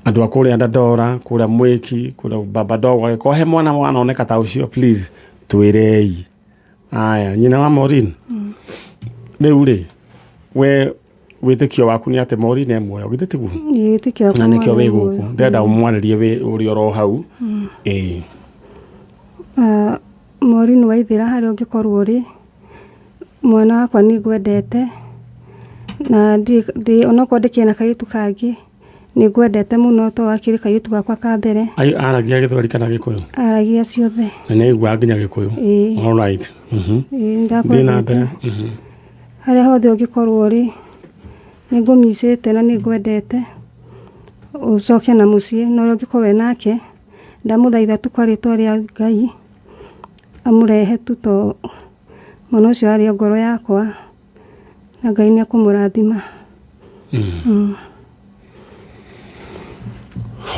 Andũ a kũrĩa Dandora, kũrĩa Mwĩki, kũrĩa Baba Dogo, angĩkorwo he mwana wanoneka ta ũcio, please twĩrei. Aya, nyina wa Maureen, rĩu rĩ, we wĩtĩkio waku nĩ atĩ Maureen e muoyo, githĩ tiguo? Ĩĩ, wĩtĩkio wakwa Na nĩkĩo mwana wĩ e gũkũ. muoyo. Ndĩrenda ũmwarĩrie wĩ ũrĩ oro hau. Ĩĩ. Maureen Waithĩra, harĩa ũngĩkorwo ũrĩ, mwana wakwa, nĩ ngwendete na onokorwo ndĩkĩrĩ na kairĩtu kangĩ, nĩ ngwendete mũno to wakĩrĩ kairĩtu gakwa ka mbere. Aragia Gĩthweri kana Gĩkũyũ? Aragia ciothe. Na nĩ aiguaga nginya Gĩkũyũ? Ĩĩ. All right. Ĩĩ, Thiĩ na nĩndakwendete. mbere. Harĩa hothe ũngĩkorwo ũrĩ, nĩ ngũmicĩte na nĩ ngwendete, ũcoke na mũciĩ, na ũrĩa ũngĩkorwo wĩ nake, ndamũthaitha tu kwa rĩtwa rĩa Ngai amũrehe tu, to mwana ũcio arĩ o ngoro yakwa, na Ngai nĩ ekũmũrathima.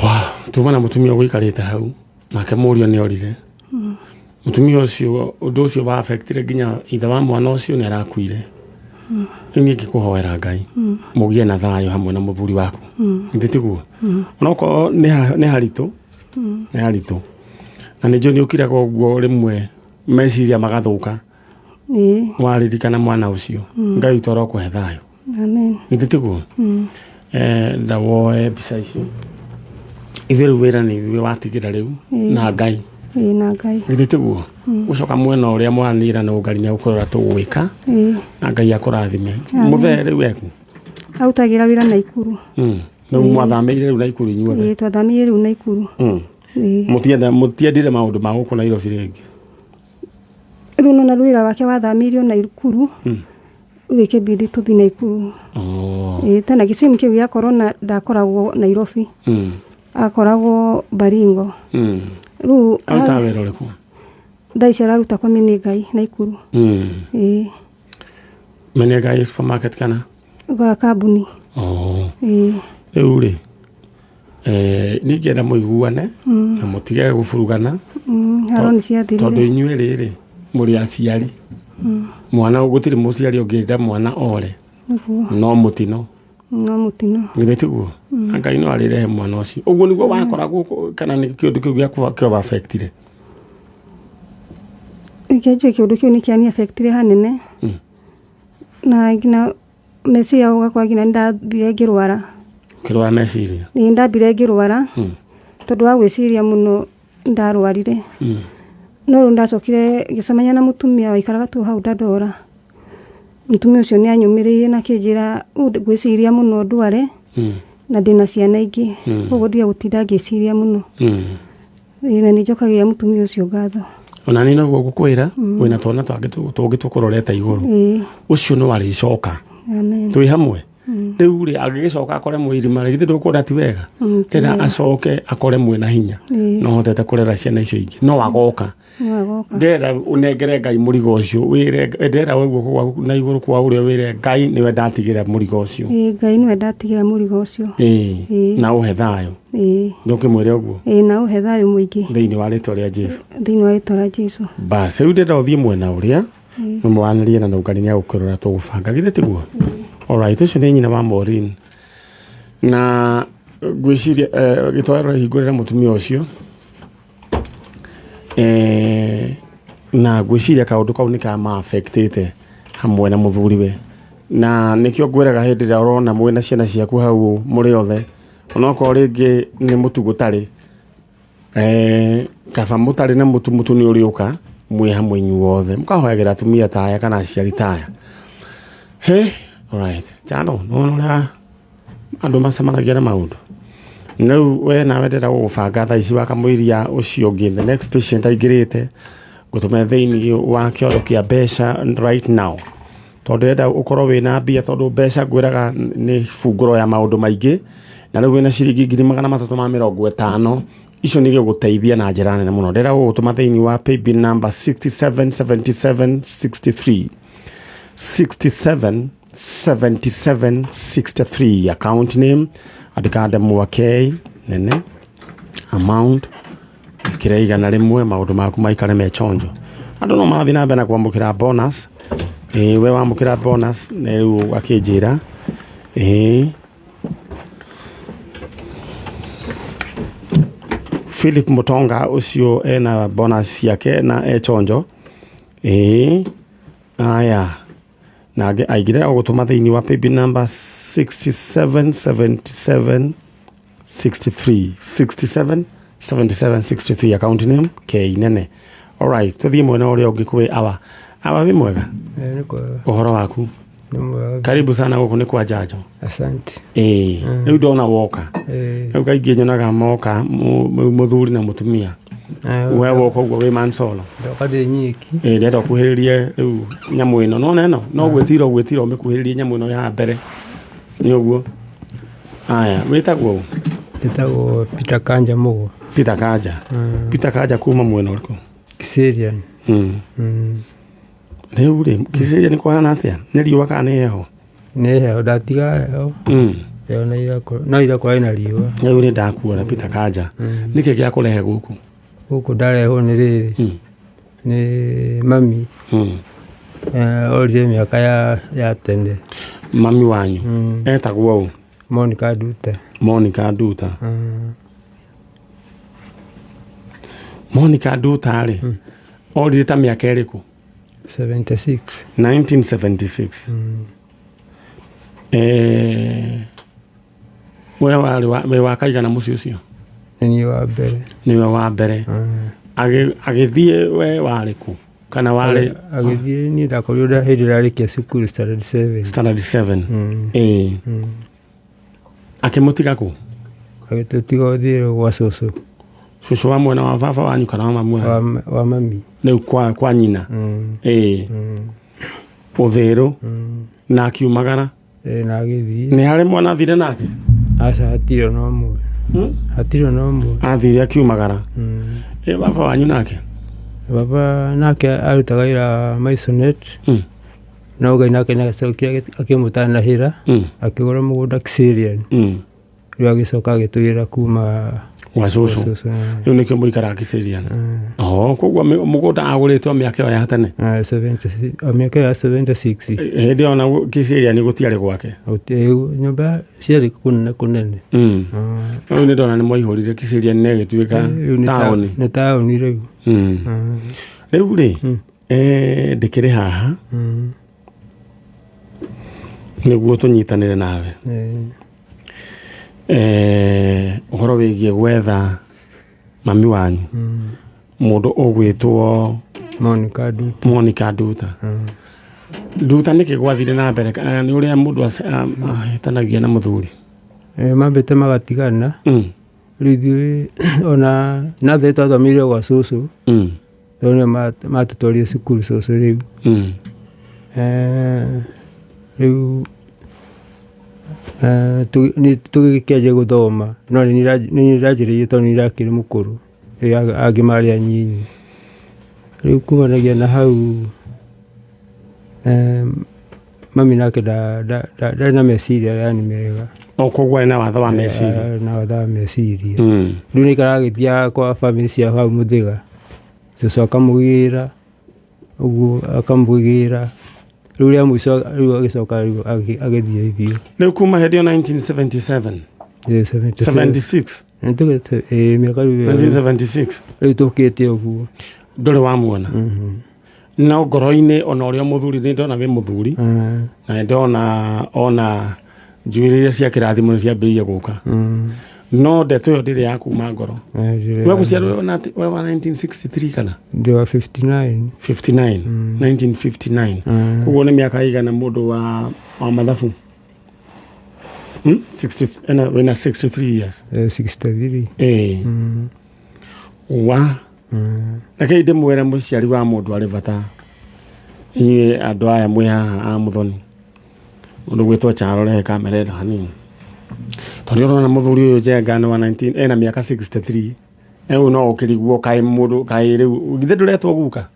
Wow, tuma na mũtumia ũgũikarĩte hau, nake mũriũ nĩ orire. Mũtumia ũcio, ũndũ ũcio wa affectire nginya ithe wa mwana ũcio nĩ arakuire. Rĩu niĩ ngĩkũhoera Ngai mũgĩe na thayũ hamwe na mũthuri waku, githĩ tiguo? Onokorwo nĩ haritũ, nĩ haritũ, na nĩ njũĩ nĩ ũkiraga ũguo rĩmwe meciria magathũka waririkana mwana ũcio. Ngai witũ arokũhe thayũ. Amen. Githĩ tiguo? Nda woe mbica icio. Ithuĩ rĩu wĩra nĩ ithuĩ watigĩra rĩu na Ngai. Ĩĩ, na Ngai. Githĩ tiguo? Gũcoka mwena ũrĩa mwaranĩra na Ngai nĩ agũkũrora tũgwĩka, na Ngai akũrathime. Mũthee rĩu eku? Arutagĩra wĩra Naikuru. Rĩu mwathamĩire rĩu Naikuru inyuothe? Ĩĩ, twathamĩire rĩu Naikuru. Ĩĩ. Mũtiendire maũndũ ma gũkũ Nairobi rĩngĩ? Rĩu nona wĩra wake wathamĩirio Naikuru, rĩu ĩkĩbidi tũthiĩ Naikuru. Ĩĩ, tena gĩcimu kĩu gĩa corona ndakoragwo Nairobi, akoragwo Baringo. Rĩu Arutaga wĩra ũrĩkũ? Thaa ici araruta kwa Menengai Naikuru. Ĩĩ. Menengai supermarket kana? Gwa kambuni. Ĩĩ. Rĩu rĩ, niĩ ingĩenda mũiguane na mũtige gũburugana. Haro nĩ ciathirire. Tondũ inyuĩ rĩrĩ mũrĩ aciari, mwana gũtirĩ mũciari ũngĩenda mwana ore. Nĩguo. No mũtino. No mũtino. Githĩ tiguo? Na Ngai no arĩrehe mwana ũcio. Ũguo nĩguo wakoragwo kana nĩ kĩũndũ kĩu gĩa kĩo affectire? Reke njũĩ kĩũndũ kĩu nĩ kĩani affectire hanene, na nginya meciria ũgakora nginya nĩndambire ngĩrwara. Kĩrwara meciria? Nĩ ndambire ngĩrwara tondũ wa gwĩciria mũno, ndarwarire. No rĩu ndacokire ngĩcemania na mũtumia waikaraga tu hau Dandora. Mũtumia ũcio nĩ anyũmĩrĩirie na akĩnjĩra ngwĩciria mũno ndware, na ndĩna ciana ingĩ, koguo ndige gũtinda ngĩciria mũno. Ĩĩ, na nĩ njokagĩria mũtumia ũcio ngatho. Ona niĩ noguo ngũkwĩra, wĩna twana twangĩ tũngĩ tũkũrorete igũrũ. Ũcio no arĩcoka. Amen. Twĩ hamwe. Rĩu rĩ, angĩgĩcoka akore mwĩ irima rĩ, githĩ ndũkuona ti wega? Ti Tena wega. acoke akore mwĩna hinya, no hotete kũrera ciana icio ingĩ, no agoka. No agoka. Ndĩrenda ũnengere Ngai mũrigo ũcio, wĩre, ndĩrenda we guoko gwaku na igũrũ kwa ũrĩa, wĩre Ngai nĩwe ndatigĩra mũrigo ũcio. Ĩĩ, Ngai nĩwe ndatigĩra mũrigo ũcio. Na ũhe thayũ. Ndũkĩmwĩre ũguo? Ĩĩ, na ũhe thayũ mũingĩ. Thĩinĩ wa rĩtwa rĩa Jesu. Thĩinĩ wa rĩtwa rĩa Jesu. Bas, rĩu ndĩrenda ũthiĩ mwena ũrĩa mũranĩrie na Ngai nĩ agũkĩrora tũgũbanga, githĩ tiguo? Alright, ũcio nĩ nyina wa Maureen, na ngwĩciria gĩtoero hingũrĩra mũtumia ũcio, na ngwĩciria kaũndũ kau nĩ kama affectĩte hamwe na mũthuriwe, na nĩkĩo ngwĩraga hĩndĩ ĩrĩa ũrona mwĩna ciana ciaku hau mũrĩ othe, onokorwo rĩngĩ nĩ mũtu gũtarĩ, kaba mũtarĩ na mũtu, mũtu nĩ ũrĩũka mwĩ hamwe inyuothe, mũkahoyagĩra atumia ta aya kana aciari ta aya. He, alright, Jano, nĩwona ũrĩa andũ macemanagia na maũndũ. Rĩu we nawe ndĩrenda gũgũbanga thaa ici wakamũiria ũcio ũngĩ, the next patient aingĩrĩte, ngũtũme thĩinĩ wa kĩondo kĩa mbeca right now, tondũ ndĩrenda ũkorwo wĩna mbia, tondũ mbeca ngwĩraga nĩ bungũro ya maũndũ maingĩ. Na rĩu wĩna ciringi 350,000, icio nĩ igũgũteithia na njĩra nene mũno. Ndĩrenda gũgũtũma thĩinĩ wa paybill number 677763, 677763. Account name andĩka Ndemwa K nene, amount ĩkĩra 100, maũndũ maku maikare me chonjo. Andũ no marathiĩ na mbere na kwamũkĩra bonus. Ĩĩ, we wamũkĩra bonus rĩu akĩnjĩra. Ĩĩ. Philip Mutonga ũcio ena bonus ciake na e chonjo. Ĩĩ, aya nangĩ aingĩre o gũtũma thĩinĩ wa paybill number 6777 63 67 77 63, account name K nene. Alright, tuthiĩ mwena ũrĩa ũngĩ kwĩ awa. Awa, wĩ mwega? Eh, nĩ kwega. Ũhoro waku? Nĩ mwega. Karibu sana gũkũ nĩ kwa Njanjo. Asante. Ĩĩ, rĩu ndona woka. Rĩu kaingĩ nyonaga moka mũthuri na mũtumia. We woka ũguo wĩ mansolo? Ndoka ndĩ nyiki. Ĩĩ, ndĩrenda ũkuhĩrĩrie rĩu nyamũ ĩno nona ĩno no gwĩtira ũgwĩtira ũmĩkuhĩrĩrie nyamũ ĩno ya mbere nĩ ũguo. Aya, wĩtagwo ũ? Njĩtagwo Peter Kanja Mugo. Peter Kanja. Peter Kanja kuma mwena ũrĩkũ? Kiserian. Rĩu rĩ, Kiserian nĩ kũhana atĩa? Nĩ riũa kana nĩ heho? Nĩ heho, ndatiga heho. Heho na ira no ira kwarĩ na riũa. Rĩu nĩ ndakuona Peter Kanja. Nĩkĩ gĩa kũrehe gũkũ? Gũkũ ndarehwo nĩ rĩrĩ, nĩ mami. Orire mĩaka ya tene. Mami wanyu etagwo ũ? Monica Nduta. Monica Nduta. Monica Nduta rĩ, orire ta mĩaka ĩrĩkũ? 76. 1976. We warĩ wĩ wa kaigana mũciĩ ũcio? Nĩ niĩ wa mbere. Nĩwe wa mbere. Agĩthiĩ we warĩ kũ kana warĩ? Agĩthiĩ niĩ ndakorirwo hĩndĩ ĩrarĩkia cukuru standard 7. Standard 7. Ĩĩ. Akĩmũtiga kũ? Agĩtũtiga ũthiĩrwo gwa cũcũ. Cũcũ wa mwena wa baba wanyu kana wa mamu wanyu? Wa mami. Rĩu kwa nyina. Ĩĩ. Ũthĩrũ. Na akiumagara. Ĩĩ, na agĩthiĩ. Nĩ harĩ mwana athire nake? Aca, hatirĩ ona ũmwe. Hatirĩ ona ũmwe. Athire akiumagara. Ĩ baba wanyu nake? Baba nake arutaga wĩra Maisonet. No Ngai nake nĩacokire akĩmũtanahĩra. Akĩgũra mũgũnda Kiserian. Rĩu agĩcoka agĩtwĩra kuma gwa cũcũ. Cũcũ. Rĩu nĩkĩo mũikaraga Kiserian. Oh, koguo mũgũnda agũrĩtwo mĩaka ĩyo ya tene? 76, mĩaka ya 76. Hĩndĩ ĩyo ona Kiserian gũtiarĩ gwake? Gũtiarĩ, nyũmba ciarĩ kũnene kũnene. Rĩu nĩ ndona nĩ mwaihũrire Kiserian na ĩgĩtuĩka Rĩu nĩ taũni. Nĩ taũni rĩu. Rĩu rĩ, ndĩkĩrĩ haha nĩguo tũnyitanĩre nawe. Ũhoro wĩgiĩ gwetha mami wanyu. Mũndũ ũgwĩtwo Monica Nduta. Monica Nduta. Nduta nĩkĩ gwathire na mbere? Kana nĩ ũrĩa mũndũ ahĩtanagia na mũthuri? Mambĩte magatigana. Rĩu ithuĩ ona nathe twathomeire gwa cũcũ. Tondũ nĩo matũtwarire cukuru cũcũ rĩu. Rĩu, nĩ tũgĩkĩanjia gũthoma no nĩ niĩ ndĩranjĩrĩirie tondũ nĩ ndakĩrĩ mũkũrũ. Rĩu angĩ marĩ anyinyi. Rĩu kumanagia na hau, mami nake ndarĩ na meciria yani mega. O koguo arĩ na watho wa meciria. Arĩ na watho wa meciria. Rĩu nĩ aikaraga agĩthiaga kwa family cia hau Mũthĩga. Cũcũ akamũgĩra, ũguo akamũgĩra. Rĩu rĩa mũico rĩu agĩcoka rĩu agĩthiĩ biũ. Rĩu kuma hĩndĩ ĩyo 1977? Ĩĩ, 77. 76. Nĩ tũgĩte, ĩĩ, mĩaka rĩu ĩyo. 1976. Rĩu tũkĩte ũguo. Ndũrĩ wamuona? No ngoro-inĩ ona ũrĩa mũthuri, nĩ ndona wĩ mũthuri. Na nĩ ndona ona njuĩrĩ iria cia kĩrathimo nĩ ciambĩrĩirie gũka. No ndeto ĩyo ndĩrĩ ya kuma ngoro. Ndĩrĩ We ya gũciarwo na atĩ, we wa 1963 kana? Ndĩ wa 59. 59. 1959. Koguo nĩ mĩaka igana mũndũ wa mathabu? 60, ena, wĩna 63 years. 63. Wa. Rekei ndĩmwĩre mũciari wa mũndũ arĩ bata. Inyuĩ andũ aya mwĩ haha a Mũthoni. Mũndũ gwĩtwo Charo, rehe kamera ĩno hanini. Tondũ ũrona mũthuri ũyũ Njenga nĩ wa 19, ena mĩaka 63. Rĩu no ũkĩrigwo kaĩ mũndũ, kaĩ rĩu, githĩ ndũretwo guka?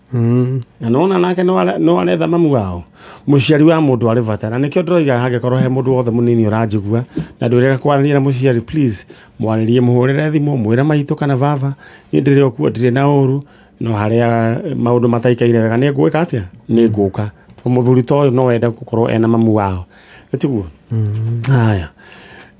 Na nona nake no aretha mamu wao. Mũciari wa mũndũ arĩ bata. Na nĩkĩo ndĩroiga hangĩkorwo he mũndũ wothe mũnini ũranjigua na ndwĩrega kwaranĩria na mũciari, please mwarĩrie, mũhũrĩre thimũ, mwĩre maitũ kana baba, niĩ ndĩrĩ o kuo, ndirĩ na ũru, no harĩa maũndũ mataikaire wega nĩ ngwĩka atĩa? Nĩ ngũka. Tondũ mũthuri ta ũyũ no ende gũkorwo ena mamu wao. Ĩtiguo? Haya.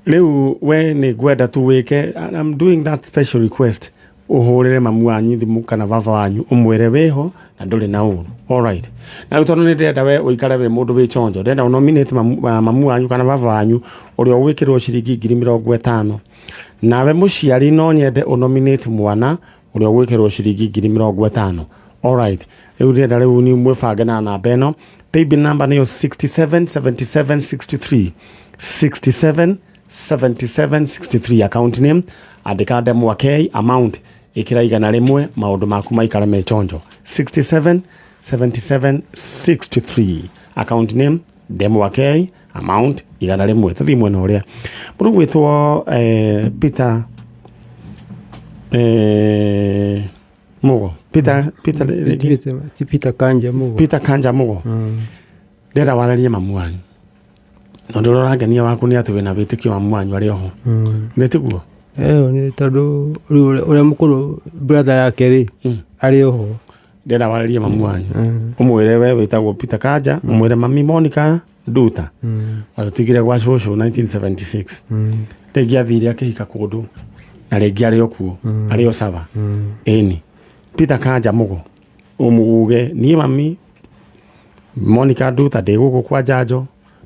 Rĩu we nĩ ngwenda tu wĩke, and I'm doing that special request. Ũhũrĩre mamu wanyu thimũ kana baba wanyu ũmwĩre wĩho na ndũrĩ na ũru. Alright. Na rĩu tondũ nĩ ndĩrenda we ũikare wĩ mũndũ wĩ chonjo, ndĩrenda ũnominate mamu wanyu kana baba wanyu ũrĩa ũgwĩkĩrwo ciringi 50,000. Nawe mũciari no nyende ũnominate mwana ũrĩa ũgwĩkĩrwo ciringi 50,000. Alright. Rĩu ndĩrenda rĩu ni mwĩbange na namba ĩno. Paybill number nĩyo 67 77 63 67 77 63. Account name andĩka Ndemwa K, amount ĩkĩra 100, maũndũ maku maikare me chonjo. 67 77 63, account name Ndemwa K, amount 100. Tũthiĩ mwena ũrĩa mũndũ gwĩtwo Peter Mugo, Peter rĩngĩ? Ti Peter Kanja Mugo. Peter Kanja Mugo. Ndĩrenda warĩrie mamu wanyu. Na ũndũ ũrĩa ũrangenia waku nĩ atĩ wĩna wĩtĩkio mamu wanyu arĩ oho. Nĩ tiguo? Ĩyo nĩ tondũ rĩu ũrĩa mũkũrũ brother yake rĩ arĩ oho. Ndĩrenda warĩrie mamu wanyu. Ũmwĩre we wĩtagwo Peter Kanja, ũmwĩre mami Monica Nduta. Watũtigire gwa cũcũ 1976. Rĩngĩ athire akĩhika kũndũ na rĩngĩ arĩ o kuo, arĩ o sawa. Ĩni. Peter Kanja Mugo ũmuge niĩ mami Monica Nduta ndĩ gũkũ kwa Njanjo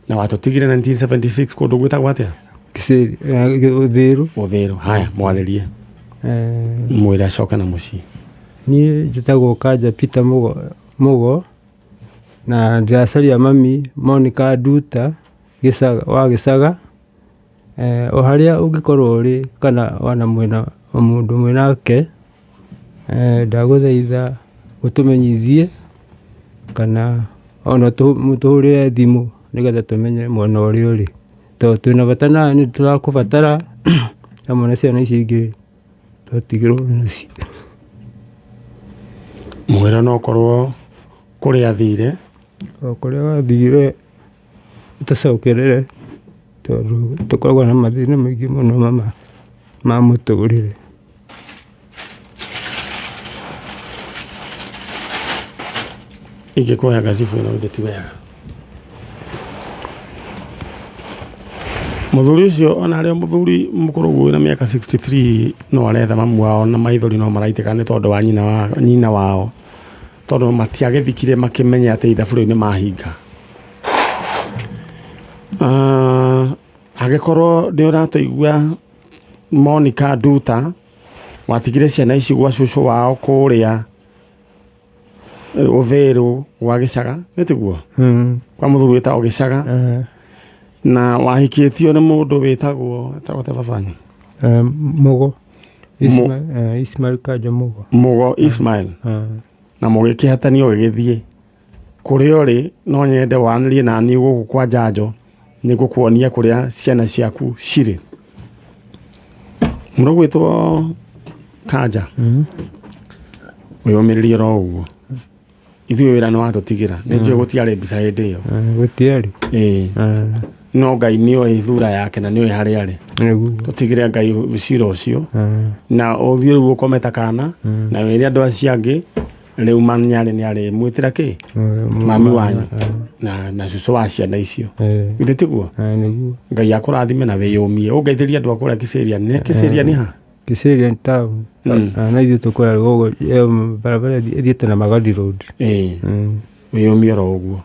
na watũtigire 1976 kũndũ gwĩtagwo atĩa? Kiseri Uthiru. Ũthĩrũ. Haya, mwarĩrie. Mwĩre acoke na mũciĩ. Niĩ njĩtagwo Kanja Peter Mugo na ndĩracaria mami Monica Nduta Gĩcaga, wa Gĩcaga, o harĩa ũngĩkorwo ũrĩ kana wana mwena mũndũ mwĩnake, ndagũthaitha ũtũmenyithie kana ona mũtũhũrĩre thimũ nĩgetha tũmenye mwena ũrĩa ũrĩ, tondũ twĩna bata nawe, nĩ tũrakũbatara hamwe na ciana ici ingĩ twatigirwo nacio. Mwĩre no korwo kũrĩa athire. O kũrĩa wathire ũtũcokerere, tondũ tũkoragwo na mathĩna maingĩ mũno ma mũtũrĩre. Ingĩkũhe ngacibũ ĩno githĩ ti wega? Mũthuri ũcio ona arĩ o mũthuri mũkũrũ ũguo wĩna mĩaka 63 no aretha mamu wao na maithori no maraitĩka nĩ tondũ wa nyina wao, tondũ matiagĩthikire makĩmenya atĩ ithabu rĩu nĩ mahinga. Angĩkorwo nĩ ũratũigua Monica Nduta watigire ciana ici gwa cũcũ wao kũrĩa Ũthĩrũ gwa Gĩcaga, nĩ tiguo? Kwa mũthuri wĩtagwo Gĩcaga. Na wahikĩtio nĩ mũndũ wĩtagwo ta babanyu? Mugo. Ismail Kanja Mugo. Mugo Ismail. Na mũgĩkĩhatanio ũgĩgĩthiĩ kũrĩa ũrĩ, no nyende wanĩrie na niĩ gũkũ kwa Njanjo nĩ ngũkuonia kũrĩa ciana ciaku cirĩ. Mũndũ ũgwĩtwo Kanja, wĩyũmĩrĩrie oro ũguo, ithuĩ wĩra nĩ watũtigĩra, nĩ njũĩ gũtiarĩ mbica hĩndĩ ĩyo. Gũtiarĩ. Ĩĩ. No Ngai nĩoĩ thura yake na nĩoĩ harĩa arĩ. Tũtigĩre Ngai cira ũcio na ũthiĩ rĩu ũkome ta kana na wĩre andũ acio angĩ rĩu manyarĩ nĩ arĩ mwĩtĩra kĩ mami wanyu na cũcũ wa ciana icio. Githĩ tiguo? Ngai akũrathime na wĩyũmie. Ũngeithĩrie andũ a kũrĩa Kĩsĩria. Nĩ Kĩsĩria nĩ ha? Kĩsĩria town. Na ithuĩ tũkũrĩa rũgongo, barabara ĩthiĩte na Magadi Road. Wĩyũmie oro ũguo.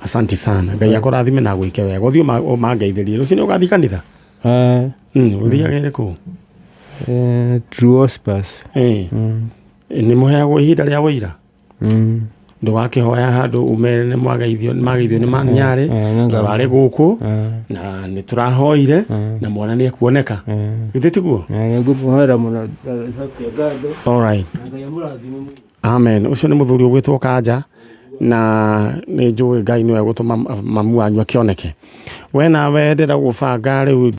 Asante sana. Ngai akũrathime na agwĩke wega. Ũthiĩ ũmangeithĩrie. Rũciũ nĩ ũgathiĩ kanitha? Ũthiaga ĩrĩkũ? True Hospers. Nĩ mũheagwo ihinda rĩa wũira? Ndũgakĩhoya handũ umere nĩ mwageithio mageithio nĩ manyarĩ na warĩ gũkũ na nĩ tũrahoire na mwana nĩ ekuoneka. Githĩ tiguo? Ngũmũhoera mũno, ndacokia ngatho. All right. Ngai amũrathime mũno. Amen. Ũcio nĩ mũthuri ũgwĩtwo Kanja na nĩ njũĩ Ngai nĩwe gũtũma mamu wanyu akĩoneke. We nawe ndĩrenda gũbanga rĩu.